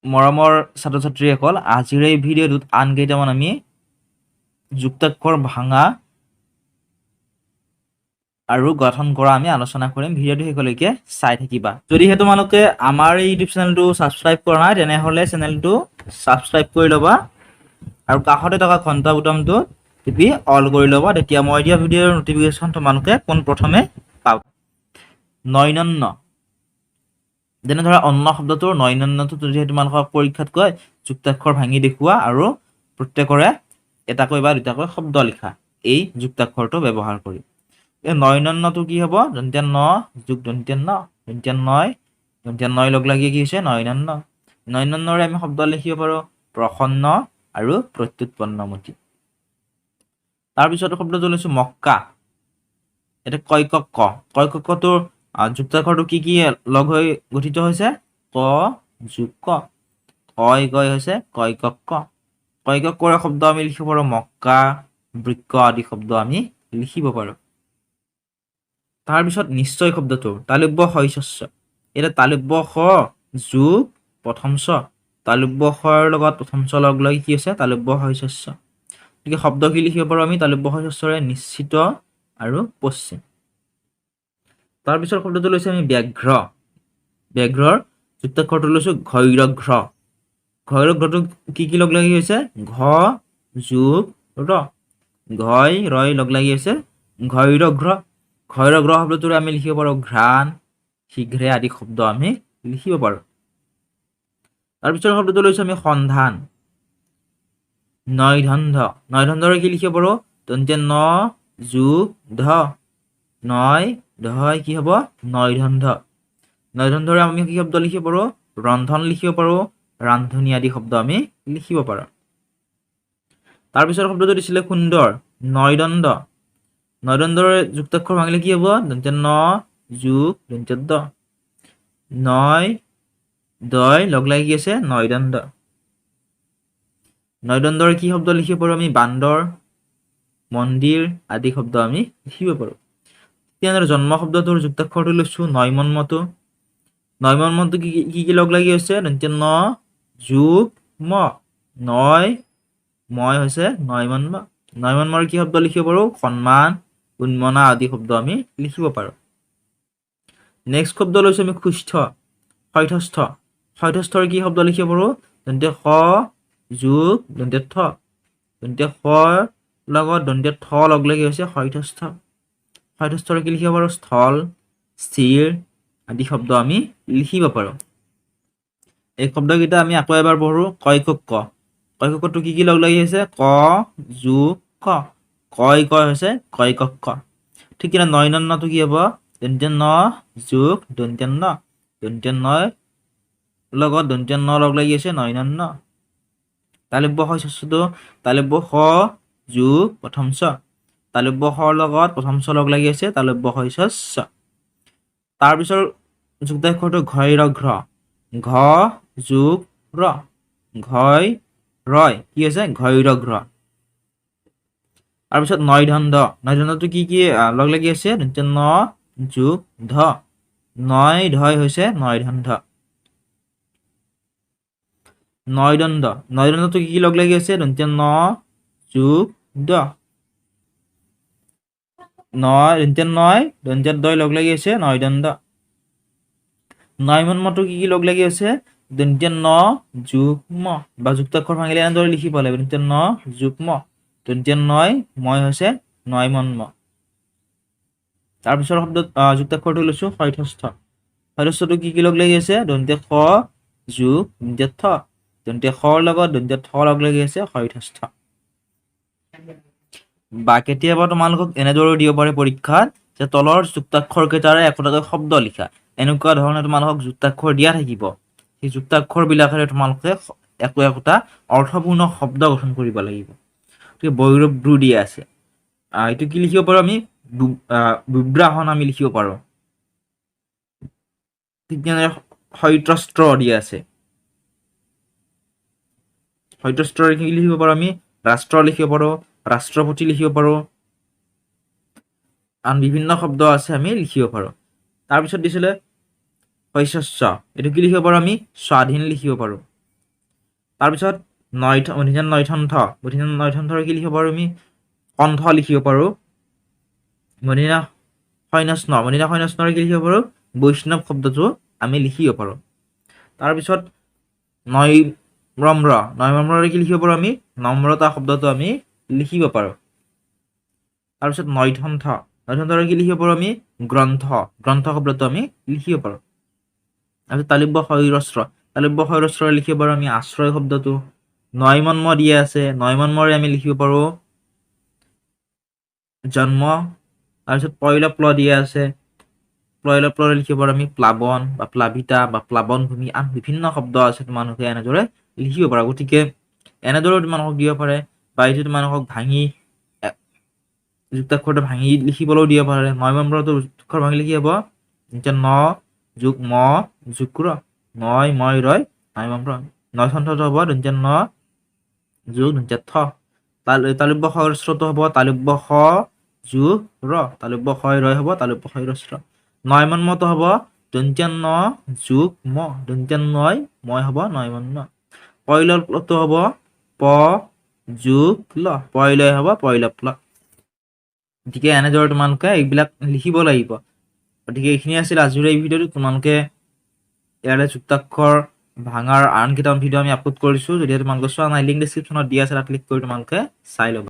মৰমৰ ছাত্ৰ ছাত্ৰীসকল, আজিৰ এই ভিডিঅ'টোত আন কেইটামান আমি যুক্তাক্ষৰ ভাঙা আৰু গঠন কৰা আমি আলোচনা কৰিম। ভিডিঅ'টো শেষলৈকে চাই থাকিবা। যদিহে তোমালোকে আমাৰ এই ইউটিউব চেনেলটো ছাবস্ক্ৰাইব কৰা নাই, তেনেহ'লে চেনেলটো ছাবস্ক্ৰাইব কৰি ল'বা আৰু কাষতে থকা ঘণ্টা বুটামটো টিপি অল কৰি ল'বা। তেতিয়া মই দিয়া ভিডিঅ'ৰ নটিফিকেশ্যন তোমালোকে পোনপ্ৰথমে পাবা। নৈনন্য, যেনে ধৰা অন্ন শব্দটোৰ নৈনন্যটো যদি তোমালোকক পৰীক্ষাত কয় যুক্তাক্ষৰ ভাঙি দেখুওৱা আৰু প্ৰত্যেকৰে এটাকৈ বা দুটাকৈ শব্দ লিখা এই যুক্তাক্ষৰটো ব্যৱহাৰ কৰি, এই নৈনন্যটো কি হ'ব? দন্ত্য ন যোগ দন্ত্য ন, দন্ত্য নয়, দন্ত্য নয় লগ লাগি কি হৈছে? নৈনন্য। নৈনন্যৰে আমি শব্দ লিখিব পাৰোঁ প্ৰসন্ন আৰু প্ৰত্যুৎপন্নমতি। তাৰপিছত শব্দটো লৈছোঁ মক্কা। এতিয়া কয় ক ক, কয় ক কটোৰ যুক্তাক্ষৰটো কি কি লগ হৈ গঠিত হৈছে? ক যোগ ক, কয় কয় হৈছে কয় ক ক। কয় ক কৰে শব্দ আমি লিখিব পাৰোঁ মক্কা, বৃক্ক আদি শব্দ আমি লিখিব পাৰোঁ। তাৰপিছত নিশ্চয় শব্দটো তালব্য শস্য। এতিয়া তালব্য স যোগ প্ৰথম চ, তালব্য শৰ লগত প্ৰথম চ লগ লাগি কি হৈছে? তালব্য শস্য। গতিকে শব্দ কি লিখিব পাৰোঁ আমি তালব্য শস্যৰে? নিশ্চিত আৰু পশ্চিম। তাৰপিছত শব্দটো লৈছোঁ আমি ব্যাঘ্ৰ। ব্যাঘ্ৰৰ যুক্তাক্ষৰটো লৈছোঁ ঘৈৰঘ্ৰ। ঘৈৰঘ্ৰটো কি কি লগ লাগি হৈছে? ঘ যোগ ৰ, ঘয় ৰয় লগ লাগি হৈছে ঘৈৰঘ্ৰ। ঘৈৰঘ্ৰ শব্দটোৰে আমি লিখিব পাৰোঁ ঘ্ৰাণ, শীঘ্ৰে আদি শব্দ আমি লিখিব পাৰোঁ। তাৰপিছৰ শব্দটো লৈছোঁ আমি সন্ধান। নৈধন্ধ, নৈধন্ধৰে কি লিখিব পাৰোঁ? দন্ত্য ন যোগ ধ, নয় ধয় কি হ'ব? নৈধন্ধ। নৈধন্ধৰে আমি কি শব্দ লিখিব পাৰোঁ? ৰন্ধন লিখিব পাৰোঁ, ৰান্ধনী আদি শব্দ আমি লিখিব পাৰোঁ। তাৰপিছৰ শব্দটো দিছিলে সুন্দৰ, নৈদণ্ড। নৈদণ্ডৰ যুক্তাক্ষৰ ভাঙিলে কি হ'ব? দন্ত্য ন যোগ দন্ত্য দ, নয় দয় লগ লাগি কি আছে? নৈদণ্ড। নৈদণ্ডৰ কি শব্দ লিখিব পাৰোঁ আমি? বান্দৰ, মন্দিৰ আদি শব্দ আমি লিখিব পাৰোঁ। তেনেদৰে জন্ম শব্দটোৰ যুক্তাক্ষৰটো লৈছোঁ নৈমন্মটো। নৈমন্মটো কি কি কি লগ লাগি হৈছে? দন্ত্য ন যোগ ম, নয় মই হৈছে নৈমন্ম। নৈমন্মৰ কি শব্দ লিখিব পাৰোঁ? সন্মান, উন্মনা আদি শব্দ আমি লিখিব পাৰোঁ। নেক্সট শব্দ লৈছোঁ আমি সুস্থ, শৈথস্থ। শৈথস্থৰ কি শব্দ লিখিব পাৰোঁ? দন্ত্য স যোগ দন্ত্য থ, দন্ত্য স লগত দন্ত্য থ লগ লাগি হৈছে শৈথস্থ। শৈথস্থৰ কি লিখিব পাৰোঁ? স্থল, স্থিৰ আদি শব্দ আমি লিখিব পাৰোঁ। এই শব্দকেইটা আমি আকৌ এবাৰ পঢ়োঁ। কয় ক ক, কয় ক কটো কি কি লগ লাগি হৈছে? ক যোগ ক, কয় কয় হৈছে কয় ক ক। ঠিক তেনে নৈনন্যটো কি হ'ব? দন্ত্য ন যোগ দন্ত্য ন, দন্ত্য নয় লগত দন্ত্য ন লগ লাগি আছে নৈনন্য। তালব্য শস্যটো তালব্য স যোগ প্ৰথম চ, তালব্য সৰ লগত প্ৰথম চ লগ লাগি আছে তালব্য শস্য। তাৰপিছৰ যুক্তাক্ষৰটো ঘয় ৰ ঘ্ৰ, ঘ যোগ ৰ, ঘয় ৰয় কি হৈছে? ঘয় ৰ ঘ্ৰ। তাৰপিছত নৈধন্ধ, নৈধন্ধটো কি কি লগ লাগি আছে? দন্ত্য ন যোগ ধ, নয় ধয় হৈছে নৈধন্ধ। নৈদণ্ড, নৈদণ্ডটো কি কি লগ লাগি আছে? দন্ত্য ন যোগ দ, নয় দন্ত্য নয় দন্ত্য দয় লগ লাগি আছে নৈদণ্ড। নৈমন্মটো কি কি লগ লাগি আছে? দন্ত্য ন যোগ ম, বা যুক্তাক্ষৰ ভাঙিলে এনেদৰে লিখিব লাগিব দন্ত্য ন যোগ ম, দন্ত্য নয় মই হৈছে নৈমন্ম। তাৰপিছৰ শব্দ যুক্তাক্ষৰটো লৈছোঁ শৈথস্থ। শৈথস্থটো কি কি লগ লাগি আছে? দন্ত্য স যোগ দন্ত্য থ, দন্ত্য সৰ লগত দন্ত্য থ লগ লাগি আছে শৈথস্থ। বা কেতিয়াবা তোমালোকক এনেদৰেও দিব পাৰে পৰীক্ষাত যে তলৰ যুক্তাক্ষৰ কেইটাৰে একোটাকৈ শব্দ লিখা। এনেকুৱা ধৰণে তোমালোকক যুক্তাক্ষৰ দিয়া থাকিব, সেই যুক্তাক্ষৰ বিলাকেৰে তোমালোকে একো একোটা অৰ্থপূৰ্ণ শব্দ গঠন কৰিব লাগিব। গতিকে বৈৰৱ ব্ৰু দিয়া আছে, এইটো কি লিখিব পাৰোঁ আমি? বিব্ৰাহন আমি লিখিব পাৰোঁ। ঠিক তেনেদৰে শৈত্ৰস্ত্ৰ দিয়া আছে, শৈত্ৰস্ত্ৰৰে কি লিখিব পাৰোঁ আমি? ৰাষ্ট্ৰ লিখিব পাৰোঁ, ৰাষ্ট্ৰপতি লিখিব পাৰোঁ, আন বিভিন্ন শব্দ আছে আমি লিখিব পাৰোঁ। তাৰপিছত দিছিলে শস্য, এইটো কি লিখিব পাৰোঁ আমি? স্বাধীন লিখিব পাৰোঁ। তাৰপিছত নৈথ মূৰ্ধন্য নৈথন্থ, মূৰ্ধন্য নৈথন্থৰ কি লিখিব পাৰোঁ আমি? কণ্ঠ লিখিব পাৰোঁ। মূৰ্ধন্য শইনস্ন, মূৰ্ধন্য শইনস্নৰ কি লিখিব পাৰোঁ? বৈষ্ণৱ শব্দটো আমি লিখিব পাৰোঁ। তাৰপিছত নৈৰম্ৰ, নৈৰম্ৰৰে কি লিখিব পাৰোঁ আমি? নম্ৰতা শব্দটো আমি লিখিব পাৰোঁ। তাৰপিছত নৈথন্থ, নৈথন্থৰে কি লিখিব পাৰোঁ আমি? গ্ৰন্থ, গ্ৰন্থ শব্দটো আমি লিখিব পাৰোঁ। তাৰপিছত তালব্য শৈৰস্ৰ, তালব্য শৈৰস্ৰৰে লিখিব পাৰোঁ আমি আশ্ৰয় শব্দটো। নয়মন্ম দিয়া আছে, নয়মন্মৰে আমি লিখিব পাৰোঁ জন্ম। তাৰপিছত পয়লপ্ল দিয়া আছে, পয়লপ্লৰে লিখিব পাৰোঁ আমি প্লাৱন বা প্লাবিতা বা প্লাৱন ভূমি, আন বিভিন্ন শব্দ আছে, তোমালোকে এনেদৰে লিখিব পাৰা। গতিকে এনেদৰেও তোমালোকক দিব পাৰে বা এইটো তোমালোকক ভাঙি যুক্তাক্ষৰটো ভাঙি লিখিবলৈও দিব পাৰে। নয়মন্ত্ৰটো যুক্তাক্ষৰ ভাঙিলে কি হ'ব? এতিয়া ন যোগ ম যোগ ৰ, নয় ময় ৰয় নয়মন্ত্ৰ। নয়সন্থটো হ'ব দন্ত্য ন যোগ দন্ত্য থ। তালব্য সহস্ৰটো হ'ব তালব্য স যোগ ৰ, তালব্য শয় ৰয় হ'ব তালব্য শৈৰস্ৰ। নয়মন্মটো হ'ব দন্ত্য ন যোগ ম, দন্ত্য নয় ময় হ'ব নয়মন্ম। পয়লপ্লটো হ'ব প যোগ ল, পয়লয় হ'ব পয়লপ্ল। গতিকে এনেদৰে তোমালোকে এইবিলাক লিখিব লাগিব। গতিকে এইখিনি আছিল আজিৰ এই ভিডিঅ'টো। তোমালোকে ইয়াৰে যুক্তাক্ষৰ ভাঙাৰ আন কেইটামান ভিডিঅ' আমি আপলোড কৰিছোঁ, যদি তোমালোকে চোৱা নাই, লিংক ডিছক্ৰিপশ্যনত দিয়া আছে, তাত ক্লিক কৰি তোমালোকে চাই ল'বা।